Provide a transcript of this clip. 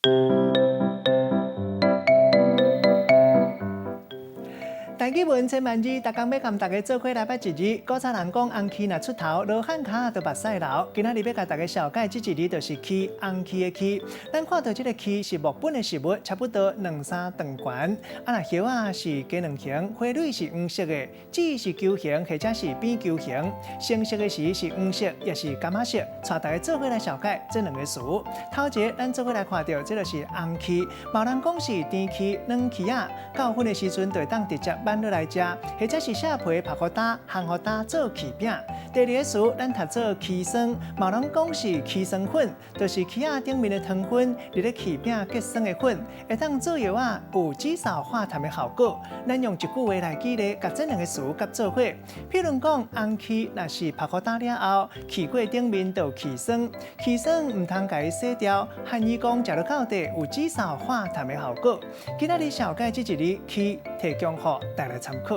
台語文千萬字，逐工欲共大家做伙來捌一字。古早人講紅蠵若出頭，羅漢跤就目屎流。今仔日欲共大家紹介這一字，就是蠵，紅蠵的蠵。咱看著這个蠵是木本的植物，差不多兩三丈懸。啊，若葉仔是雞卵形，花蕊是黃色的，籽是球形或者是扁球形。成熟的時是黃色，抑是柑仔色。帶大家做伙來紹介這兩个詞。頭一个，咱做伙來看著，這个是紅蠵，嘛有人講是甜蠵、軟蠵仔。到粉的時陣，就會當直接挽落來食，或者是削皮曝予焦，烘予焦做蠵餅。第二个詞，咱讀做蠵酸，嘛有人講是蠵酸粉，就是蠵仔頂面的糖分，佇咧蠵餅結霜的粉，會當做藥仔，有止嗽化痰的效果。咱用一句話來舉例，共這兩个詞佮做伙。譬如講，紅蠵若是曝予焦了後，蠵粿頂面就有蠵酸，蠵酸毋通共伊洗掉。漢語講食落口底有止嗽化痰的效果。今仔日紹介這一字蠵，提供予大家參考。